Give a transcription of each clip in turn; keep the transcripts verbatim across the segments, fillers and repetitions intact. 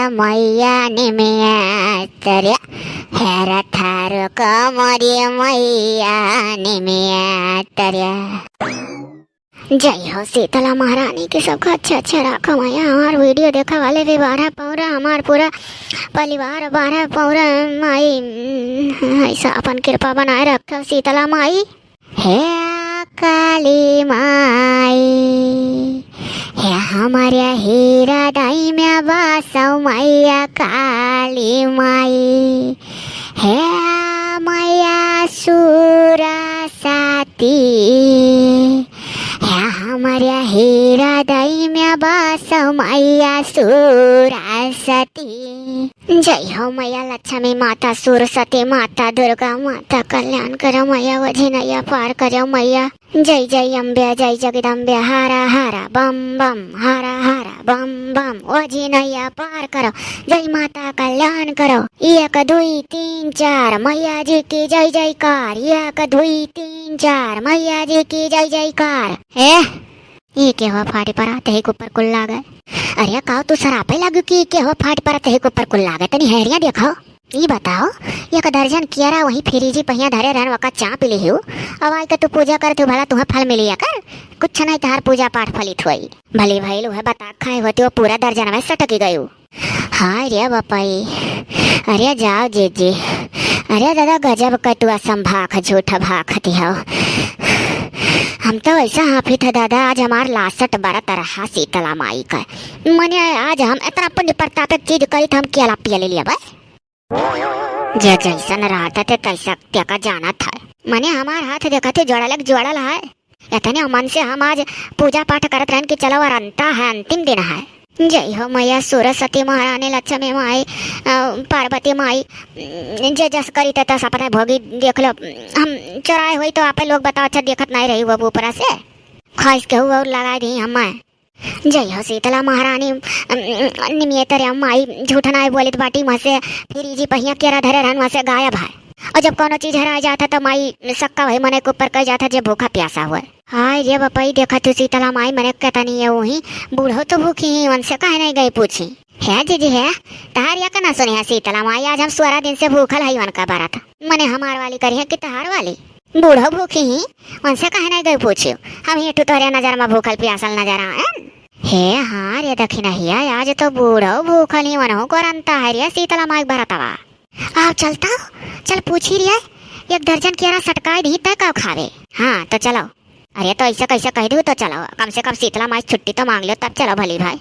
मैया निमिया तरिया, हेरा थारो कमरिया मैया निमिया तरिया। जय हो शीतला महारानी के, सबका अच्छा अच्छा राखो मैया। हमार video देखा वाले भी बारह पौरा, हमार पूरा परिवार बारह पौरा माई, ऐसा अपन कृपा बनाए रखो शीतला माई। हे काली माई, हे हमारे हीरा दाई में बसौ मैया काली माई, हे मैया सुरसती, हे हमारे हीरा दाई में बसौ मैया सुरसती। जय हो मैया लक्ष्मी माता, सुरसती माता, दुर्गा माता, कल्याण करो मैया, वझी नैया पार करो मैया। जय जय अम्बे, जय जगदम्बे, हरा हरा बम बम, हरा हरा बम बम, वझी नैया पार करो, जय माता कल्याण करो। एक दुई तीन चार मैया जी की जय जयकार, एक दुई तीन चार मैया जी की जय जयकार। ए, ई केहो फाटी परा तही के ऊपर कुल लागे। अरे काओ तू सरापे लागू कि ई केहो फाटी परा तही के ऊपर कुल लागे? तनी हेरिया देखो। ई बताओ, एक दर्जन कियरा वही फ्रिजी पहिया धरे रहन, वका चाप लिहिउ। अब आई के तू पूजा करत हु, भला तुहे फल मिली एकर? कुछ नहीं तहार पूजा पाठ फलित होई। भली भइल उहे बता खाए होती, वो पूरा दर्जन में सटकी गयू। हाय रे बपई, अरे जाओ जीजी, अरे दादा गजब क तू असंभाख झूठ भाखती हो। हम तो ऐसा हाफित है दादा, आज हमार लासट बरत रहा शीतला माई का। मने आज हम इतना पुण्य प्रतापक चीज करी त हम केला पिया ले लिया बे। जे जैसन रहत है ते तैसा तेका जानत है। मने हमार हाथ देखत है जोड़ल एक जोड़ल है। इतने मन से हम आज पूजा पाठ करत रहन कि चलो अरंता है, अंतिम दिन है। जय हो मैया सरस्वती महारानी लक्ष्मी माई, अ, पार्वती माई, जे जस करी ते तस अपने भोगी देख लो। हम चोराए होई तो आपे लोग बताओ, अच्छा देखत नहीं रही वो ऊपरा से। खाइस केहू और लगाए दी हमें। जय हो शीतला महारानी, अम, निमिये तरे माई झूठ नाय बोलित बाटी, वहाँ से फिर इजी पहिया केरा धरे रहन, वहाँ से गायब है। और जब कोनो चीज हराय जात है तो माई सक्का वही मने के ऊपर कह जात है जे भूखा प्यासा हुआ। हाय रे बपई, देखा तू शीतला माई मने कहता नहीं है वही, बूढ़ो तो भूखी ही, उनसे काहे नहीं गई पूछी। है जीजी है, तहार या का ना सुने है शीतला माई, आज हम सोरह दिन से भूखल है उनका बरत। मने हमार वाली करी है कि तहार वाली? बूढ़ो भूखी ही, उनसे काहे नहीं गई पूछियो? हम ही ठू तोहरे नजर में भूखल प्यासल नजर आएन। हे हाँ रे दखिनहिया, आज तो बूढ़ो भूखल ही, वनहु को रंता है रे शीतला माई बरतवा। आप चलता हो, चल पूछी रे, एक दर्जन केरा सटकाए दी तय का खावे। हाँ तो चलो। अरे तो ऐसे कैसे कह दू तो चलो, कम से कम शीतला माई छुट्टी तो मांग लो तब चलो भली भाई।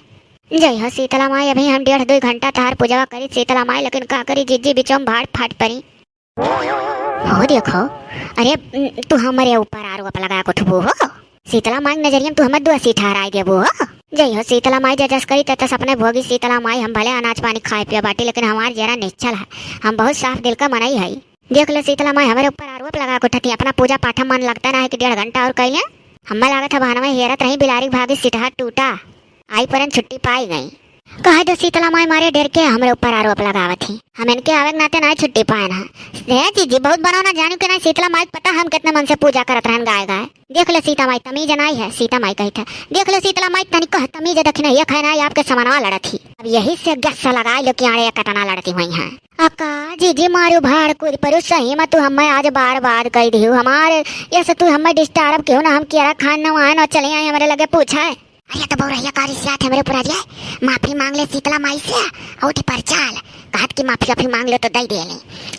जय हो शीतला माई, अभी हम डेढ़ दुई घंटा तहार पूजवा करी शीतला माई, लेकिन का करी जीजी बिचों भाड़ फाट परी। हो देखो, अरे, उम, तू हमरे ऊपर आरोप लगा के उठबू हो? शीतला माई के नजरिया में तू हमें दोषी ठहराई देबू हो? जय हो शीतला माई, जे जस करी ते तस अपने भोगी शीतला माई, हम भले अनाज पानी खाए पिए बाटी, लेकिन हमार जरा निश्चल है, हम बहुत साफ दिल का मनई है। देख लो शीतला माई, हमरे ऊपर आरोप लगा के उठती, अपना पूजा पाठ में मन लगता ना है कि डेढ़ घंटा और कैले। हमें लागत है बहनवा हेरत रही बिलारी भागी सिटहा टूटा। आई परन छुट्टी पाई गई। कहे दो शीतला माई मारे डर के हमरे ऊपर आरोप लगावत ही। हम इनके आवे के नाते नाई छुट्टी पाए ना। हे जीजी, बहुत बनो ना जानू के ना शीतला माई के पता हम कितने मन से पूजा करत रहन गाय गाय। देख लो सीता माई तमीज नाई है, सीता माई कही था। देख लो शीतला माई तनी कह तमीज दखिनहिया खाए ना आपके समनवा लड़त ही। अब यही से गस्सा लगाए लो कि आड़े कतना लड़ती हुई हैं। अका जीजी मारू भाड़ कूद परू सही में तू हमें आज बार बार कह दिहू हमारे, ये से तू हमें disturb क्यों ना, हम केरा खान न आए न चले आए हमरे लगे पूछा है। अरे तो बउरहिया का रिसियात हमरे ऊपर आ जाए, माफी मांग ले शीतला माई से, उठ पर चल। कहत कि माफी वाफी मांग ले तो दई दे ले,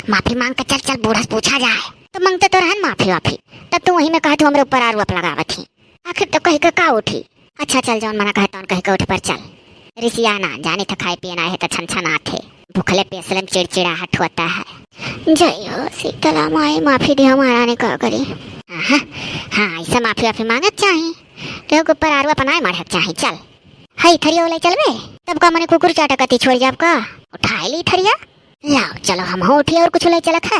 माफी मांग के चल, चल बूढ़ा से पूछा जाए। तो मांगते तो रहन माफी वाफी, तब तू वही में कहत हमरे ऊपर आरोप लगावत ही। आखिर तो कही के का उठी? अच्छा चल, जौन मना कहे तौन कही के उठ पर चल। रिसिया ना, जानी था खाए पिए ना है तो छन छन आथे। भूखले पेसले में चिड़चिड़ाहट होता है। जय हो शीतला माई, माफी दे हमारा ने का करी। हाँ, हाँ, ऐसा माफी वाफी मांगत चाही। केहू के ऊपर आरोप नाय मढ़क चाही, चल। हई थरिया ले चलबे? तब का मने कुकुर चाटा कती छोड़ जाब का? उठाए ली थरिया। लाओ, चलो हम हो उठी और कुछ ले चलत है।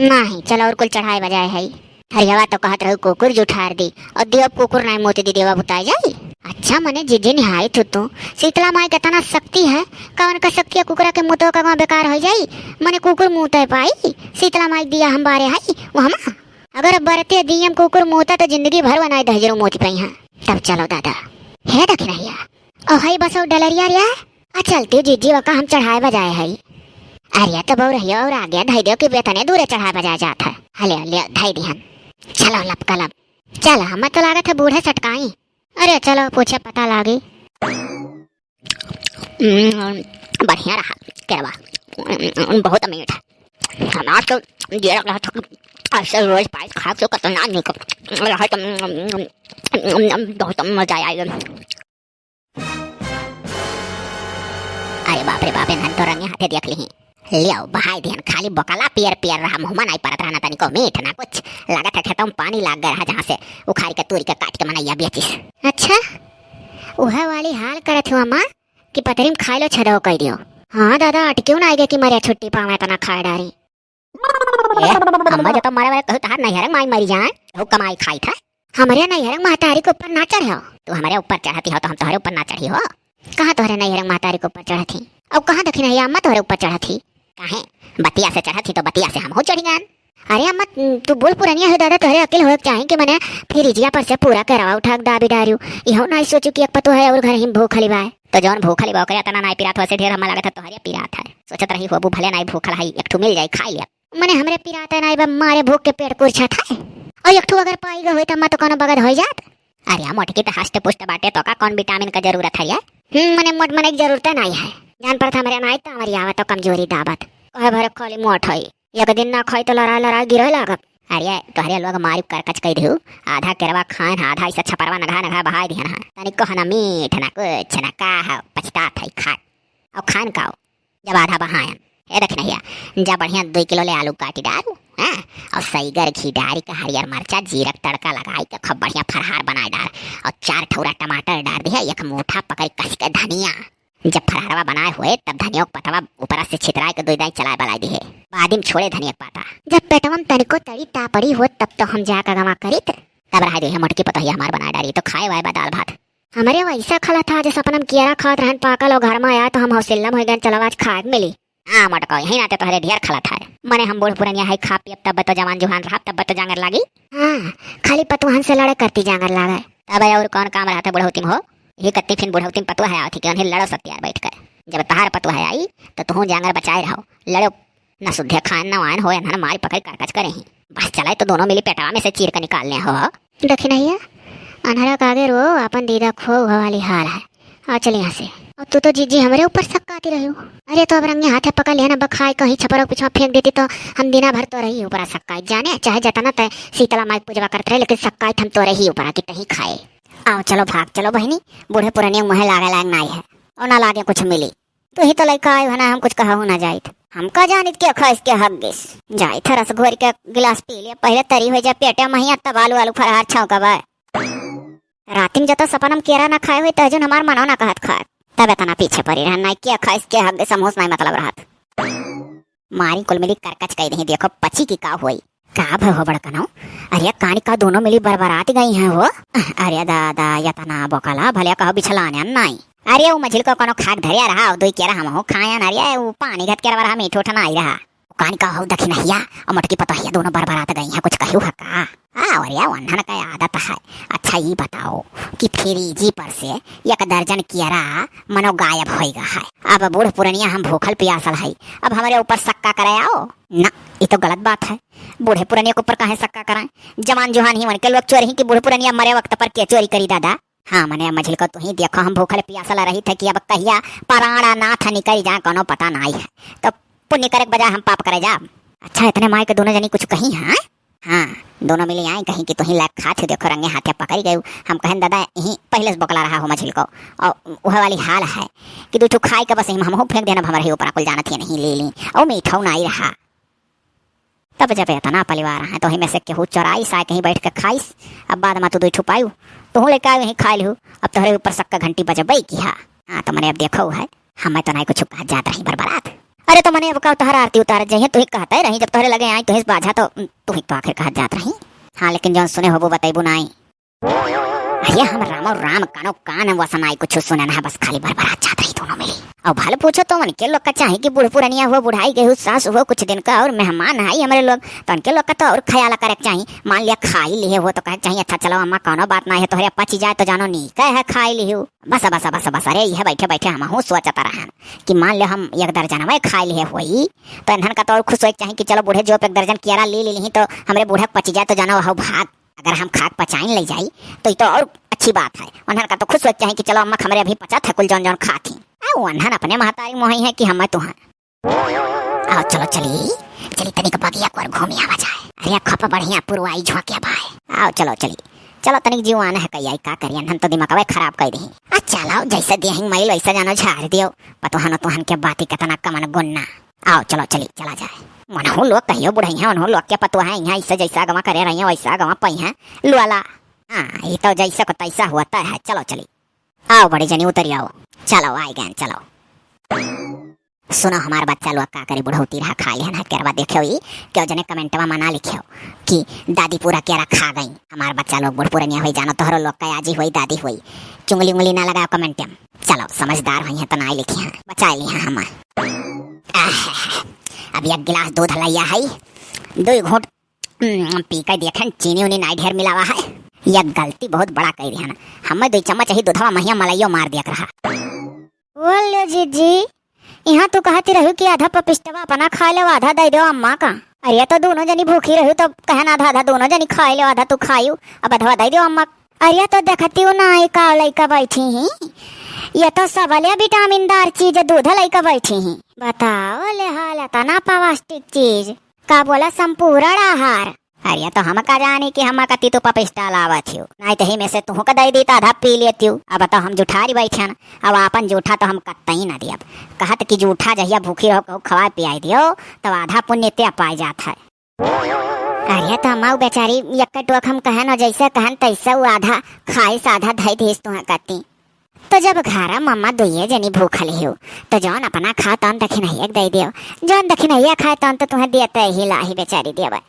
नहीं, चलो और कुल चढ़ाए बजाए है। थरियावा तो कहत रहू कुकुर जुठार दी और देव कुकुर नाय मोती दी देवा बुताई जाई। अच्छा मने जीजी निहाई थू तू। शीतला माई के तना शक्ति है, का उनका शक्ति कुकुरा के मुतो का बेकार हो जाई? मने कुकुर मुते पाई? शीतला माई दिया हम बारे है, वो हम अगर बरते दियम कुकुर मुता तो जिंदगी भर बनाए दहजरू मोती पाई हैं। तब चलो दादा। हे दखिनहिया, ओ हई बसो डलरिया रे, आ चलती हूँ जीजी, वका हम चढ़ाए बजाए है। अरे तो बउरहियो और आगे धई दियो कि बेतने दूरे चढ़ाए बजाए जात है। हले, ले, धई दिहन। चलो लपका लब। चल, हम तो लागत है बूढ़े सटकाई। अरे चलो, पूछे पता लागी। हम्म, बढ़िया रहा केरवा। हम्म, बहुत मीठ। हमार तो ये लग रहा था कि ऐसे रोज पाइस खा के कितना निक रहा तो, हम्म, बहुत मजा आएगा। अरे बाप रे बाप, एनहन तो रंगे हाथे देख लिही। लियो, बहाई दिहन, खाली बोकला पियर पियर रहा, मुँह में नाई परत रहा, ना तनिको मीठ, ना कुछ। लागत है खेतों में पानी लाग गया रहा, जहाँ से उखाड़ के, तूर के, काट के मनैया बेचिस। अच्छा, उहे वाली हाल करत हुआ माँ कि पतरी में खाए लो, छदो कह दियो। हाँ दादा, अटकियो ना आएगे कि मरिया छुट्टी पावे, इतना खाए डारी। ए, अम्मा जो तो मरे वाले कहू तहार नैहर माई मरी जाए, कहू कमाई खाई था। हमरे नैहर महतारी के ऊपर ना चढ़े हो। तू हमरे ऊपर चढ़ती हो तो हम तोहरे ऊपर ना चढ़ी हो। कहाँ तोहरे नैहर महतारी के ऊपर चढ़त ही? और कहाँ दखिनहिया अम्मा तोहरे ऊपर चढ़त ही? काहे? बतिया से चढ़त ही तो बतिया से हमहू चढ़ी जान। अरे अम्मा, तू बूढ़ पुरनिया हो दादा, तोहरे अकिल होए के चाही कि मने फिर इजिया पर से पूरा केरवा उठा के दाबी डारियो। इहो नाई सोचू कि एक पतोह है और घर ही भूखली बाय। तो जौन भूखली बा ओकरे इतना नाई पिरात हो, से ढेर हमें लागत है तोहरे पिरात है। सोचत रही होबू भले नाई भूखल है, एक ठू मिल जाई खाई ले। मने हमरे पिराते नाई बा, मारे भूख के पेट कुरछत है। और एक ठू अगर पाई गए होई त अम्मा तो कोनो बगत होई जात। अरे मोटकी त हष्ट पुष्ट बाटे, तो का कौन विटामिन का जरूरत है ये? हम्म, मने मोट मने की जरूरत नाई है। जान पड़त हमरे नाई त हमरी आवत तो कमजोरी दाबत। कहे भरे खाली मोट होई, एक दिन ना खाई तो लड़ा लड़ा गिरे लागब। अरे तोहरे लोग मारी करकच कह दिहु, आधा केरवा खाएन, आधा इसे छपरवा नघा नघा बहाई दिहन है। तनिको हना मीठ ना कुछ ना का है, पछतात है खाट। और खान काओ जब आधा बहायन। ए दखिनहिया, जा बढ़िया दुई किलो ले आलू काटी डारू, हाँ? और सईगर घी डारी के हरियर मरचा, जीरा के तड़का लगाई के खूब बढ़िया फरहार बनाए डार। और चार ठौरा टमाटर डार दिहे, एक मुठा पकड़ी कस के धनिया। जब फरहारवा बनाए हुए तब धनिया के पतवा ऊपरा से छितराए के दुई दाई चलाए बलाई दिहे। बादी में छोड़े धनिया के पाता। जब पेटवा में तनिको तड़ी तापड़ी हो तब तो हम जाके गवा करीत। तब रहा दिहे मोटकी पतोहिया हमार बनाए डारी तो खाए वाए बा दाल भात। हमरे वैसा खला था, जे सपना में कियरा खात रहन पाकल और घर में आया तो हम हौसिल्ला में हो गए, चलो आज खाए के मिली। हाँ मोटको, यही नाते तोहरे ढेर खला था। मने हम बूढ़ पुरनिया है, खा पियब तब तो जवान जुहान रहब, तब तो जांगर लागी। हाँ, खाली पतुहन से लड़े करती जांगर लागे। तब और कौन काम रहता बुढ़ौती में हो? यही कत्ती फिन बुढ़ौती में पतुआ है आवत ही कि उन्हें लड़ो सब तैयार बैठ कर। जब तहार पतुआ है आई तो तुहूँ जांगर बचाए रहो, लड़ो। न सुद्धे खान न वान हो, एनहन मारी पकड़ करकच करे ही। बस चले तो दोनों मिली पेटवा में से चीर के निकाल ले हो। दखिनहिया, अन्हरा के आगे रो, अपन दीदा खो, वह वाली हाल है। आ चल यहाँ से। और तू तो जीजी हमरे ऊपर सक्काती रही हो। अरे तो अब रंगे हाथे पकड़ लिया ना, बखाई कहीं छपरा पीछा फेंक देती तो हम दिना भर तो रही ऊपरा सक्काई। जाने चाहे जतना तय शीतला माई पूजवा करत रहे, लेकिन सक्काई हम तो रही ऊपरा कि तही खाए। आओ चलो भाग चलो बहिनी, बूढ़े पुराने मुँहे लागे लायक नाई है और ना लागे कुछ मिली। तू ही तो लइका आयो है ना, हम कुछ कहहु ना जाइत। हम का जानित के खइस के हग गिस। जाइत है रस घोर के गिलास पी लिया, पहले तरी हो जा पेटे महिया, तब आलू आलू फरहार छौंकबा। रातिम जता सपनम केरा ना खाए हुए, तहजुन हमार मनो ना कहत खाए। तब इतना पीछे पड़ी रहन, नाई के खइस के हग गिस, हमहूस नाई मतलब रहत। मारी कुल मिली करकच कह दही, देखो पची की का होई। का भय हो बड़कनो? अरे कानी का दोनों मिली बरबरात गई हैं हो? अरे दादा, यतना बोकला, भले कहो बिछलाने नाई। अरे उ मझिल को कोनो खाक धरिया रहा, दुई केरा हमहू खायन, अरे उ पानी घत केरा रहा, मीठ उठ नाई रहा। कानी का हो दखिनहिया, अ मोटकी पतोहिया दोनों बरबरात गई हैं, कुछ कहू है का? आ, अरे वन्हन का आदत है। अच्छा ई बताओ कि फ्रिजी पर से एक दर्जन केरा मनो गायब होई गा है। अब बूढ़ पुरनिया हम भूखल पियासल है, अब हमरे ऊपर सक्का करे आओ? ना, ई तो गलत बात है। बूढ़े पुरनिया के ऊपर काहे सक्का कराएं? जवान जुहान ही उनके लोग चोर ही कि बूढ़ पुरनिया मरे वक्त पर के चोरी करी दादा? हाँ, मने मझिल को तू ही देखो, हम भूखल पियासल रही थे कि अब कहिया पराणा नाथ निकल जाए, कोनो पता नाई है। तो पुण्य करे के बजाय हम पाप करे जा। अच्छा, इतने माई के दोनों जनी कुछ कही हैं? हाँ, दोनों मिली आई कहीं कि तू ही लायक खात हो, देखो रंगे हाथे पकड़ी गयू। हम कहन दादा यही पहले से बोकला रहा हो मझिल को, और वह वाली हाल है कि दू ठो खाई के बस हम हमहू फेंक देना, हमरे ही ऊपर कुल जानत ही नहीं ले ली, और मीठा नाई रहा। तब जब इतना परिवार है तो ही में से केहू चोराई साय कहीं बैठ के खाइस, अब बाद में तू दू ठो पायू, तू लेके आयू यहीं खाई लिहू, अब तोहरे ऊपर सक्का घंटी बजबई की हा। हाँ, तो मने अब देखो है, हमें तो नाई कुछ कहत जात रही बरबरात। अरे तो मने अब का तोहरा आरती उतारत जइहे, तू ही कहते रही, जब तोहरे लगे आई तू ही बाझा तो तू ही तो आखिर कहत जात रही। हाँ, लेकिन जौन सुने होबो बतैबू नाई। भैया, हम रामो राम, कानो कान वसनाई कुछ सुनन है, बस खाली बरबरा जात रही दोनों मिली। और भल पूछो तो उनके लोग का चाही कि बूढ़ पुरनिया हुआ, बुढ़ाई गई हो, सास हुआ, कुछ दिन का और मेहमान आई हमरे लोग, तो उनके लोग का तो और ख्याल करे के चाही। मान लिया खाई लिहे हो तो कहे के चाही, "अच्छा चलो अम्मा, कौनो बात ना है, तोहरे पची जाए तो जानो नीक है, खाई लिहे हो।" बस, बस, बस, बस, अरे यह बैठे बैठे हमहू सोचत रहन कि मान लिया हम एक दर्जनवा खाई लिहे होई, तो इन्हन का तो और खुश होए के चाही कि चलो बूढ़े जो पे एक दर्जन कियारा ले ले लिही, तो हमरे बूढ़ा पची जाए तो जानो वह भाग। अगर हम खाक पचाइन ले जाई, तो ई तो और अच्छी बात है। उन्हन का तो खुश होए के चाही कि चलो अम्मा, हमरे अभी पचत है कुल जौन जौन खात ही। आ, उन्हन अपने महतारी मोहई है कि हम तुहन। आओ, चलो चली, चली तनिक बगिया को घूमी आवा जाए। अरे, खूब बढ़िया पुरवाई झोंके बाय। आओ, चलो चली, चलो तनिक जीवान है कई आई, का करिए, उन्हन तो दिमागवे खराब कर दी। आ, चलो, जैसे देहिंग मैल वैसे जानो झाड़ दियो, पतोहनो तुहन के बाती कितना कमन गुन्ना। आओ, चलो चली, चला जाए। मनहू लोग कहियो बुढ़ई हैं, उन्हों लोग के पतोह हैं, यहाँ इससे जैसा गवा करे रही हैं, वैसा गवा पई हैं। लुआला। हाँ, ये तो जैसे को तैसा हुआ तय है, चलो चली। आओ बड़ी जनी, उतरी आओ। चलो, आइ गए, चलो। सुनो हमार बच्चा लोग, का करी, बुढ़ौती रहा खा लिहन है, केरवा देखे हुई, क्यों जने कमेंटवा में ना लिखे हो कि दादी पूरा केरा खा गई। हमार बच्चा लोग बूढ़ पुरनिया हुई, जानो तोहरो लोग का आजी हुई, दादी हुई, चुंगली उंगली ना लगाओ कमेंट में। चलो, समझदार हुई हैं तो ना लिखी हैं, बचा लिया हम। आह, अब एक गिलास दूध लैया है, दो घूंट, हम्म, पी के देखन, चीनी उनी नाई ढेर मिलावा है। यह गलती बहुत बड़ा कह दिया ना, हमें दो चम्मच ही दूधवा महिया मलाइयो मार दिया रहा। बोल ले जीजी, यहाँ तू कहती रहू कि आधा पपिस्टवा अपना खा ले, आधा दे दो अम्मा का। अरे तो दोनों जनी भूखी रहू, तो कहन आधा आधा दोनों जनी खाई ले, आधा तू खायू, अब आधा दे दो अम्मा। अरे तो देखती हूँ ना, ये का लइका बैठी ही, ये तो सबले विटामिनदार चीज दूध लइका बैठी ही। बताओ ले हाल, इतना पौष्टिक चीज, का बोला, संपूर्ण आहार। अरे तो हम का जानी कि हम कती तू पपिस्टा लावत हियो, नहीं तो ही में से तुहू का दे दी तो आधा पी लेती हूँ। अब तो हम जुठारी बैठन, अब आपन जूठा तो हम कतई ना दियब। कहत कि जूठा जहिया भूखी रहो, कहू खवाए पियाई दियो, तब आधा पुण्य ते पाए जात है। अरे तो अम्मा, उ बेचारी एक टोक हम कहन और जैसे कहन तैसे उ आधा खाइस, आधा धई देस तुहा कती। तो जब घरा मम्मा दुइये जनी भूखल हियो, तो जौन अपना खा तौन दखिनहिया के दे दियो, जौन दखिनहिया खाए तौन तो तुहे दियते ही लाही बेचारी दियबे।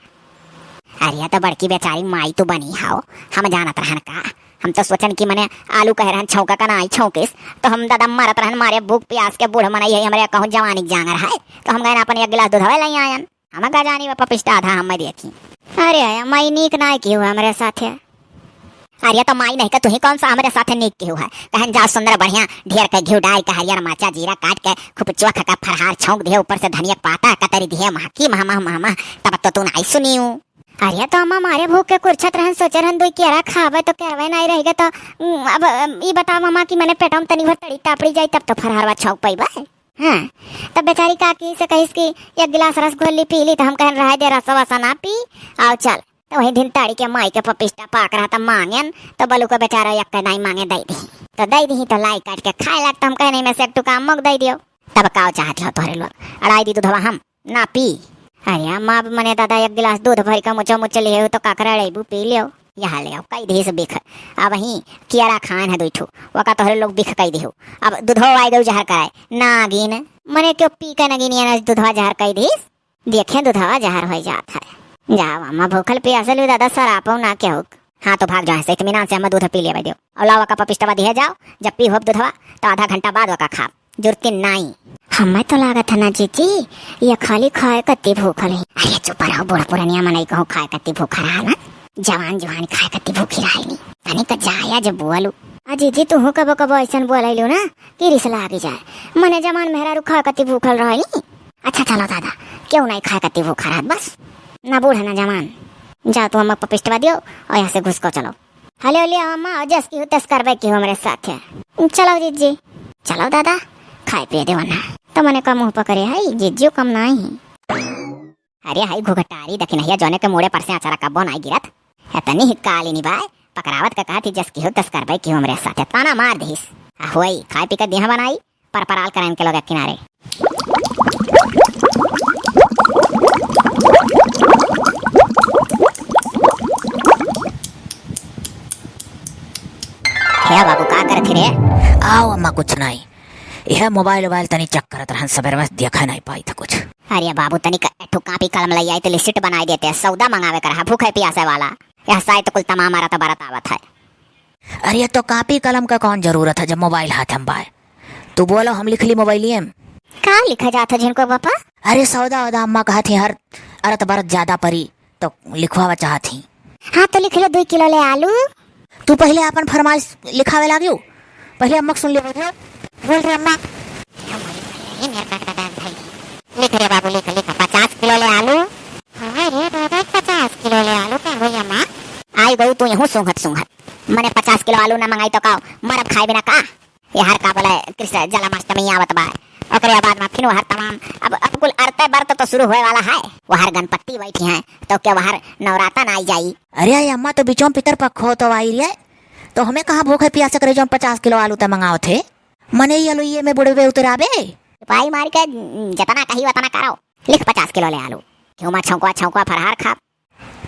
अरे तो बड़की बेचारी माई तू बनी हाओ, हम जानत रहन का, हम तो सोचन कि मने आलू कह रहन छौंका का ना आई छौंकिस, तो हम दादा मरत रहन मारे भूख प्यास के, बूढ़ मनई है हमरे कहूँ जवानी के जांगर है, तो हम गए अपन एक गिलास दूधवा ले आयन। हम का जानी बा पपिस्टा आधा हम देखी। अरे अम्मा, ई नीक नाय किहू हमरे साथे। अरे तो माई नहीं का तुही कौन सा हमरे साथे नीक किहू है? कहन जा सुंदर बढ़िया ढेर के घिउ डाल के हरियर मरचा जीरा काट के खूब चोख के फरहार छौंक दिहे, ऊपर से धनिया के पाता कतरी दिहे, महकी मह मह मह मह, तब तो तू नाई सुनियू। अरे तो अम्मा मारे भूख के कुरछत रहन, सोचे रहन दुई केरा खावे तो केरवे नाई रह गए तो, उम, अब, अम, ई बताओ अम्मा कि मने पेटवा में तनी भर तड़ी तापड़ी जाई तब तो फरहारवा छौंक पइबे। हाँ, तब बेचारी काकी से कहिस कि एक गिलास रसघोली पी ली, तो हम कहन रहे दे, रसवा वसा ना पी, आओ चल। तो वही दिन ताड़ी के माई के पपिस्टा पाक रहा था मांगेन, तो बलू को बेचारा एक के नाई मांगे दे दी, तो दे दी तो लाई काट के खाए लाग, तो हम कहने में से एक टुका अम्मो के दे दियो। तब काव चाहत हो तोहरे लोग, अड़ाई दी दूधवा हम ना पी। अरे अम्मा, अब मने दादा एक गिलास दूध भर के मुचो मुचो लिए हो तो काकरा अड़ेबू पी लियो। यहाँ ले आओ, कई देस बिख। अब वहीं कियारा खान है दुई ठो, वका तोहरे लोग बिख कई दिहो। अब दूधो आए गयो जहर कराए। नागिन, मने क्यों पी के नगिनिया ना दूधवा जहर कई देस? देखे दूधवा जहर हो जात है। जाओ अम्मा, भूखल पियासल भी दादा सरापो ना केहू। हाँ तो भाग जाओ, ऐसे इत्मीनान से अम्मा दूध पी लेवे दियो। और लाओ वका पपिस्टवा दिहे जाओ, जब पी होब दूधवा तो आधा घंटा बाद वका खाब। जुरती नाई। हमें तो लागत है ना जीजी, ये खाली खाए कत्ती भूखल है। अरे चुप रहो, बूढ़ पुरनिया मनई कहूँ खाए कत्ती भूखा रहा ना। जवान जुहान खाए कत्ती भूखी रहे नी। तनी का जाया जब बोलू। आ जीजी, तुहू कबो कबो ऐसन बोलैलू ना कि रिस लागी जाए। मने जवान मेहरारू खाए कत्ती भूखल रहे नी। अच्छा चलो दादा, क्यों नहीं खाए कत्ती भूखा रहत बस। ना बूढ़ ना जवान। जाओ तू अम्मा पपिस्टवा दियो और यहाँ से घुसको चलो। हले हले अम्मा, जस की हो तस करबे की हो हमरे साथे। चलो जीजी। चलो दादा, खाए पिए देवो ना। तो मने का मुँह पकड़े है, जीजियो कम नाई। अरे हाई घुघटारी दखिनहिया, जौने के मुड़े पर से अचारा कब्बो नाई गिरत। इतनी ही काली निभाए, पकड़ावत का कहत ही जस की हो तस करबे की हो हमरे साथे। ताना मार दिस। आ होई, खाए पी के देह बनाई, परपराल करन के लोग एक किनारे। हे बाबू, का करत ही रे? आओ अम्मा, कुछ नहीं, यह मोबाइल वोबाइल तनी चेक करत रहन, सबेर में देखा नहीं पाई था कुछ। अरे बाबू, तनी क-, एक ठो कापी कलम ले आई तो लिस्ट बनाई देते, सौदा मंगावे कर रहा, भूखे प्यासे वाला। यह साइत कुल तमाम मारा तो बरत आवत है। अरे, तो कापी कलम का कौन जरूरत है, जब मोबाइल हाथ में बाय? तू बोलो, हम लिख ली मोबाइलिए में। का लिखा जात है झिनको बापा? अरे, सौदा वौदा अम्मा कहत ही, हर अरत बरत ज्यादा परी, तो लिखवावा चाहत ही। हाँ, तो लिख लो, दुई किलो ले आलू। तू पहिले आपन फरमाइश लिखावे लागियो, पहिले अम्मा के सुन ले। बोल रे अम्मा। लिख रे बाबू, लिख, लिख, पचास किलो ले आलू। हाँ रे दादा, पचास किलो ले आलू का होई अम्मा? आई गऊ तू यहूँ सूंघत सूंघत। मने पचास किलो आलू ना मंगाई तो का, मरब खाए बिना का? यार का बोले, कृष्ण जन्माष्टमी आवत बा, ओकरे बाद में फिर वहर तमाम, अब, अब कुल अरते बरत तो शुरू होए वाला है। वहर गणपति बैठी हैं, तो क्या वहर नवरातन आई जाई? अरे अम्मा, तो बिचों पितर पक्ष हो तो आई रे, तो हमें कहाँ भूखे प्यासे करे जो हम पचास किलो आलू त मंगावत है? मने ये आलू ये में बुड़वे उतराबे। पाई मार के जतना कही वतना करो। लिख पचास किलो ले आलू। क्यों मा छौंकवा छौंकवा फरहार खा।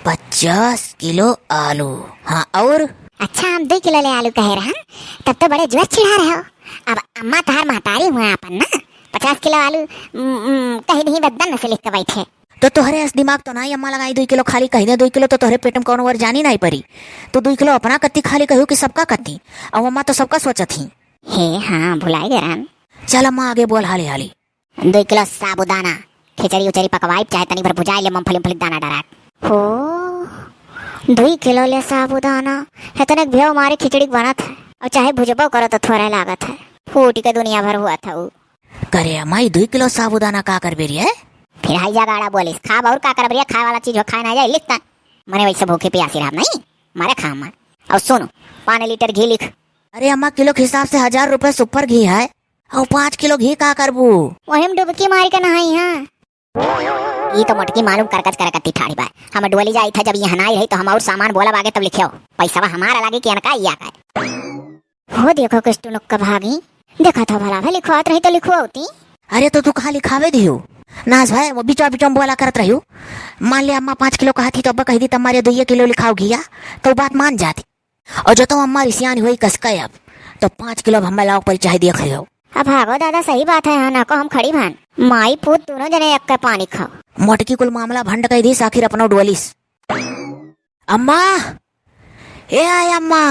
पचास किलो आलू। हाँ, और? अच्छा, हम दुई किलो ले आलू कहे रहन, तब तो बड़े जोर चिढ़ा रहे हो। अब अम्मा तहार महतारी हुआ अपन ना, पचास किलो आलू, उम, उम, कही नहीं बदन से लिख के बैठे। तो तोहरे अस दिमाग तो नाई अम्मा लगाई, दुई किलो खाली कही दे, दुई किलो तो तोहरे पेट में कौनो और जानी नाई परी। तो दुई किलो अपना कत्ती खाली कहू कि सबका कत्ती? अब अम्मा तो सबका सोचत ही। हे हाँ, भुलाई गए रहन। चल अम्मा, आगे बोल हाली हाली। दुई किलो साबूदाना, खिचड़ी उचड़ी पकवाई, चाहे तनी भर भुजाई ले, मूंगफली, मूंगफली दाना डारा। हो, दुई किलो ले साबूदाना, इतने के भेव मारे खिचड़ी बनत है, और चाहे भुजबो करो तो थोड़ा लागत है, फूट के दुनिया भर हुआ था उ। करे माई, दुई किलो साबूदाना का करबे रे? फिर हाई जगाड़ा बोलिस, खाब और का करबे रे, खाए वाला चीज हो, खाए ना जाए, लिखता। मने वैसे भूखे प्यासी रहब नहीं, मारे खा मार। और सुनो, पाँच लीटर घी लिख। अरे अम्मा, किलो के हिसाब से हजार रुपए सुपर घी है, और पाँच किलो घी का करबू? वही में डुबकी मार के नहाई हाँ। ई तो मोटकी मालूम करकच करकती ठाड़ी बा। हम डोली जाई था, जब यहाँ नाई रही तो हम और सामान बोलब आगे तब लिखियो। पैसवा हमारा लागे कि अनका इया का? हो देखो किस टुनुक का भागी। देखा था भला भाई लिखवात रही तो लिखवाती। अरे तो तू कहाँ लिखावे दियो? नास भाई वो बिचवा बिचवा में बोला करत रहियो। मान ले अम्मा पाँच किलो कहा थी तो अब्बा कह दी तब मारे दुइये किलो लिखाओ घिया तो बात मान जाती। और जो तो अम्मा रिसियान हुई कसका अब तो पाँच किलो अब हमें लाओ पर चाहे देख लियो। अब भागो दादा, सही बात है, यहाँ ना को हम खड़ी भान। माई पूत दोनों जने एक का पानी खाओ। मोटकी कुल मामला भंड कह दी, आखिर अपनो डोलिस। अम्मा, ए आय अम्मा,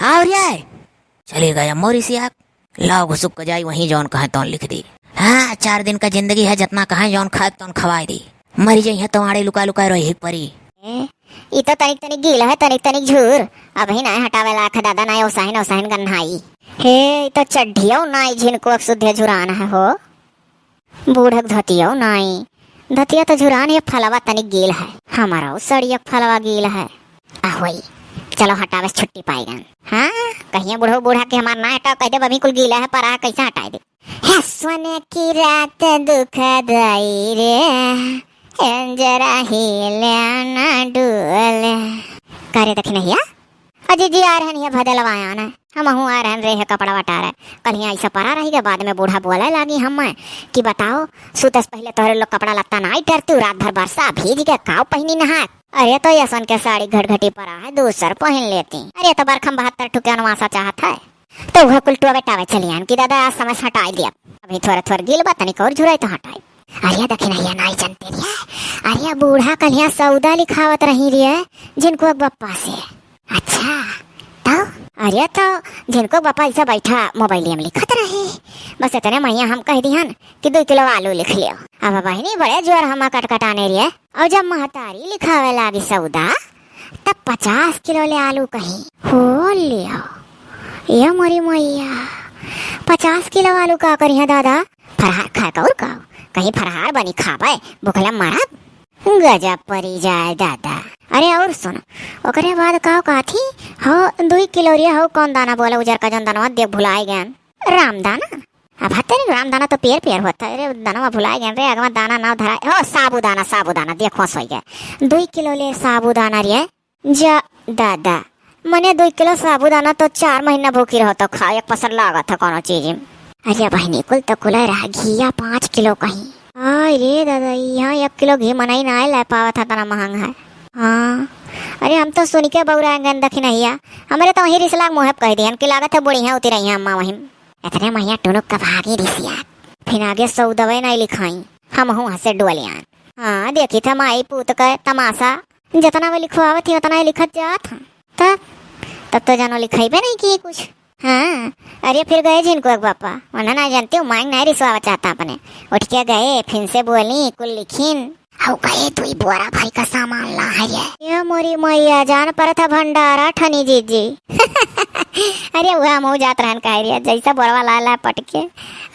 आओ रे। चली गई अम्मा रिसिया। लाओ घुसुक के जाई, वहीं जौन कहे तौन लिख दी। हाँ, चार दिन का जिंदगी है, जितना कहे जौन खाए तौन खवाए दी। मरी जाई है तो आड़े लुका लुका रोही परी। ए, ई तो तनिक तनिक गील है, तनिक तनिक झूर। अबही नाय हटावे लायक है दादा, नाय ओसाहिन ओसाहिन गन्हाई। हे, ई तो चड्ढियो नाय झिनको, अब सुद्धे झुरान है हो। बूढ़क धोतियो नाई, धोतिया तो झुरान, ये फलवा तनिक गील है। हमारा उ सड़िया फलवा गील है। आ होई, चलो हटावे से छुट्टी पाई गन। हाँ, कहिए बूढ़ो बूढ़ा के हमार ना हटाओ, कह दे बबी कुल गीला है, पर आ कैसे हटाई दे? हे सोने की रात दुखदाई रे, जरा हिले ना डोले। का रे दखिनहिया? अजी जी आ रहन है भदलवा आन, हमहू आ रहन रे है कपड़ा वटारे। कल हियाँ ऐसा परा रही के बाद में बूढ़ा बोले लागी हम कि बताओ, सुते से पहले तोहरे लोग कपड़ा लत्ता ना टरती, रात भर बरसा भीज के काव पहिनी नहाए। अरे तो यसन के साड़ी घटघटी परा है, दूसर पहिन लेती। अरे तो बरखम बहत्तर ठुके अनवासा चाहत है। तो वह कुल टोवे टावे चलियान कि दादा आज समय से हटाई दिया। अभी थोड़ा थोड़ा गील बा, तनिक और झुराई तो हटाई। अरे दखिनहिया नाई जनते रे। अरे बूढ़ा कलिया सौदा लिखावत रही रे, झिनको के बप्पा से। अच्छा, तो? अरे तो झिनको के बप्पा ऐसा बैठा मोबाइल में लिखत रहे। बस इतने महिया हम कह दिहन कि दो किलो आलू लिख लियो। अब बहिनी बड़े जोर हम कटकटाने रे। और जब महतारी लिखावे लागी सौदा, तब पचास किलो ले आलू कहीं। हो लियो, ये मोरी मैया, पचास किलो आलू का करिहे दादा? फरहार खाए का और का? कहीं फरहार बनी खाबे, भुखले मरब। गजब परी जाए दादा। अरे और सुन, ओकरे बाद का कहत ही? हो, दुई किलो रे, हो कौन दाना बोले उजर का जौन दानवा देख भुलाए गए? रामदाना। अब हते रे रामदाना तो पियर पियर होत है रे, दानवा भुलाए गए रे, अगवा दाना नाव धराए। हो, साबूदाना, साबूदाना, देखो सोई गए। दुई किलो ले साबूदाना रे, जा दादा, मने दुई किलो साबूदाना तो चार महीना भूखी रहो तो खाओ, एक पसर लागत है कोनो चीज में। अरे बहिनी, कुल तो कुल रहा घिया पाँच किलो कहीं। आय रे दादा, यहाँ एक किलो घी मनई ना ले पावत है, तना महंग है। हाँ, अरे हम तो सुन के बौरा गन दखिनहिया, हमरे तो वहीं रिसलाग मुँह पे कह दिहन कि लागत है बुढ़िया उतरी रही हैं अम्मा वहीं। इतने महिया टुनुक का भागी रिसिया, फिर आगे सौदवे नहीं लिखाई, हम हूँ हंसे डोलियान। हाँ, देखी था माई पूत का तमाशा, जितना वे लिखवावत ही उतना ही लिखत जात हैं। तब तब तो जानो लिखाइबे नहीं किए कुछ। हाँ, अरे फिर गए झिनकुआ के बापा, उन्हें ना जानती हूँ, मांग नहीं रिसवावा चाहता अपने। उठ के गए, फिर से बोली, कुल लिखिन। हऊ गए दुई बोरा भरी का सामान ला है रे। ये मोरी मैया, जान परत है भंडारा ठनी जीजी। अरे वह हम जात रहन कहे रे, जैसा बोरवा ला ला पटके।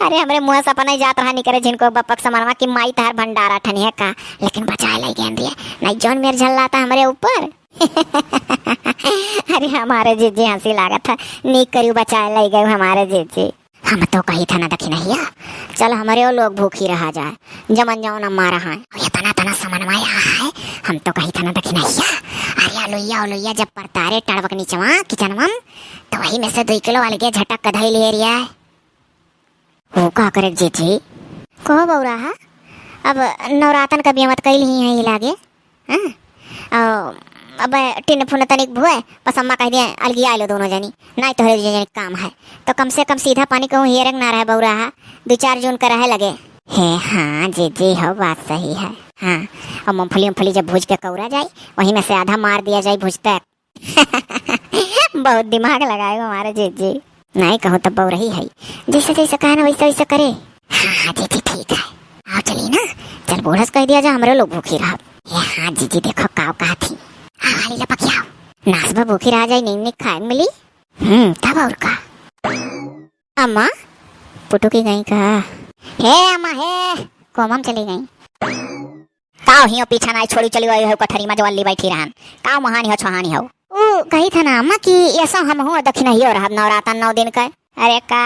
अरे हमरे मुँह से अपना ही जात रहा निकरे झिनकुआ के बापा के समनवा कि माई तहार भंडारा ठनी है का, लेकिन बचाए लइ गए रे, नहीं जौन मेर झल्लाता हमरे ऊपर। अरे हमारे जीजी हंसी लागत है, नीक करियो बचाए लइ गए हमारे जीजी। हम तो कही था ना दखिनहिया, चल हमरे वो लोग भूखी रहा जाए, जमन जौन मारा है। ये तना तना समनवा यहाँ है, हम तो कही था ना दखिनहिया। अरे अलुइया अलुइया जब परतारे टड़वक नीचवा किचनवा, तो वही में से दुई किलो अलगे झटक के धई लिए रिया है। वो का करे जीजी? कहो बौरा हा, अब नवरातन का बियामत कइल ही है लागे। हाँ? अ, अब टिन फुन तनिक भुए, बस अम्मा कह दिए, अलगिया लो दोनों जनी, नाई तोहरे जनी काम है। तो कम से कम सीधा पानी कहूँ हियरंग ना रहे बौरा हा, दो चार जून का रहे लगे। हे हाँ जीजी हो, बात सही है। हाँ, और मूंगफली उमफली जब भूज के कौरा जाए, वहीं में से आधा मार दिया जाए भूज तक। बहुत दिमाग लगाए हो हमारे जीजी। नहीं कहूँ तब बौरही है, जैसे जैसे कहे ना वैसे वैसे करे। हाँ हाँ जीजी ठीक है, आओ चली ना, चल बूढ़स कह दिया जा हमरे लोग भूखी रहब। ए हाँ जीजी देखो काव कहा थी, आओ हाली लपक आओ, नासबा भूखी रह जाए, नीक नीक खाए मिली। हम्म, तब और का। अम्मा, पुटुकी गई का? हे अम्मा हे, कोमम चली गई। काव हियो पीछा नाई छोड़ी चली आई हो कठरी में जो अल्ली बैठी रहन। काव महानी हो छोहानी हो। ऊ कही था ना अम्मा कि ऐसा हम हो दखिनहियो रहब नवरातन नौ दिन का। अरे का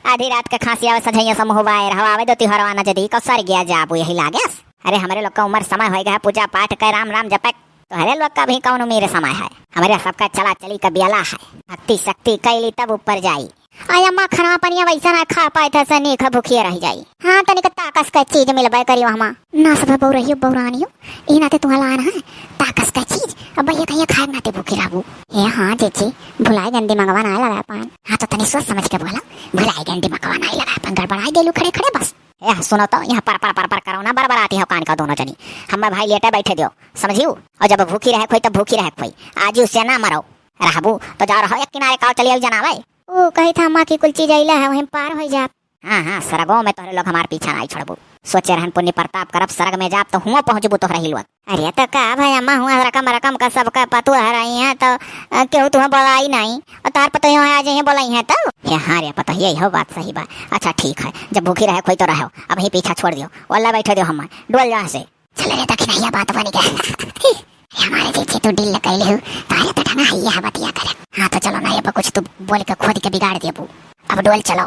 आधी रात के खांसी आवे सझैया समूह बाए रहवावे दो तिहरवा नजदीक और सर गया जाबू यही लागेस। अरे हमरे लोग का उम्र समय होएगा है पूजा पाठ के राम राम जपे। तोहरे लोग का भी कौन उम्र समय है? हमरे सबका चला चली का बियाला है। भक्ति शक्ति कैली तब ऊपर जाई। आय अम्मा, खनवा पनिया वैसा ना खा पाए थे, से नीक है, भूखिए रह जाई। हाँ, तनिक ताकस के चीज मिलबे करी वहमा। ना सब बौरहियो बौरानियो, ई नाते तुहा लान है, ताकस के चीज, अब भैया कहिया खाए नाते भूखी रहबू। ए हाँ, जेजे, भुलाए गंदी मंगवा ना लगा पान। हाँ, तो तनी सोच समझ के बोला, भुलाए गंदी मंगवा ना लगा पान, गड़बड़ाई देलू खड़े खड़े बस। ए, सुनो तो, यहाँ पर पर पर पर करो ना, बरबराती हो कान का दोनों जनी। हम्मा भाई लेटे बैठे दियो, समझियो? और जब भूखी रहे खोई, तब भूखी रहे खोई। आज उससे ना मरो, रहबू तो जा रहो एक किनारे, काव चली आई जनावे। ऊ कही था अम्मा कि कुल चीज अइला है, वहीं पार होई जाब। हाँ, हाँ, सरगो में तोहरे लोग हमार पीछा नाई छोड़बू। सोचे रहन पुण्य प्रताप करब, सरग में जाब तो हुआं पहुँचबू तोहरे ही लोग। अरे तो का भाई अम्मा, हुआं रकम रकम का सबका पतुआ हराई है तो, अ, केहू तुहाँ बोलाई नाई। और तार पतोहियो है आज यहीं बोलाई है तो। हे हाँ रे पतोहिया, इहो बात सही बा। अच्छा ठीक है, जब भूखी रहे खोई तो रहो, अब ही पीछा छोड़ दियो, वल्ला बैठे दियो हम्मा, डोल जा से। चल रे दखिनहिया, बात बन गया। हमारे जैसे तू डील कैले हो, तारे तो ढंगा है, यह बतिया करे। हाँ तो चलो ना, ये कुछ तू बोल के खोद के बिगाड़ देबू। अब डोल चलो।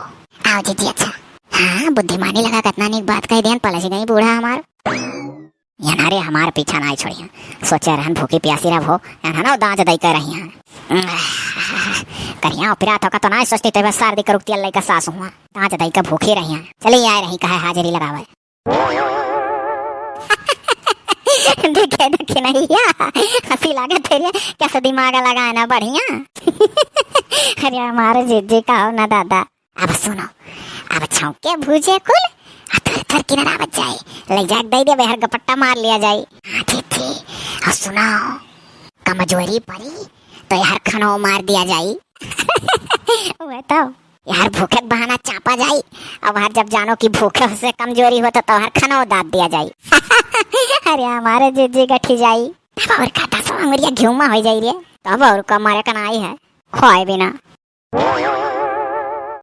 आओ जीजी, अच्छा। हाँ, बुद्धिमानी लगा, कितना नीक बात कह देन, पलझ गई बूढ़ा हमार। यनहरे हमार पीछा नाई छोड़िया। सोचे रहन भूखी प्यासी रहबो, यनहनो दांज दई के रही हैं। करिया ओपिरा थोका तो नाई सोचती, तेरे सार दी करुक तियल लइका सास हुआ। दांज दई के भूखी रही हैं। चली आए रही कहे हाजिरी लगावे। देखे, देखे नहीं या, हंसी लागत है रे, कैसे दिमाग लगाए ना बढ़िया। अरे हमारे जीजी का हो ना दादा। अब सुनो, अब छौंके भूजे कुल, आ थर थर किनरावत जाए, ले जाके दे देबे, हर गपट्टा मार लिया जाए। हाँ जीजी, और सुनो, कमजोरी पड़ी तो यार खनो मार दिया जाए। वह तो यार भूखे के बहाना चापा जाई। अब हर जब जानो कि भूखे से कमजोरी हो तो तोहर खनो दाब दिया जाई। अरे हमारे जीजी गठी जाई। तब और का दसवा अंगुरिया घिउमा हो जाई रे। तब और का मारे का नाई है। खोए बिना।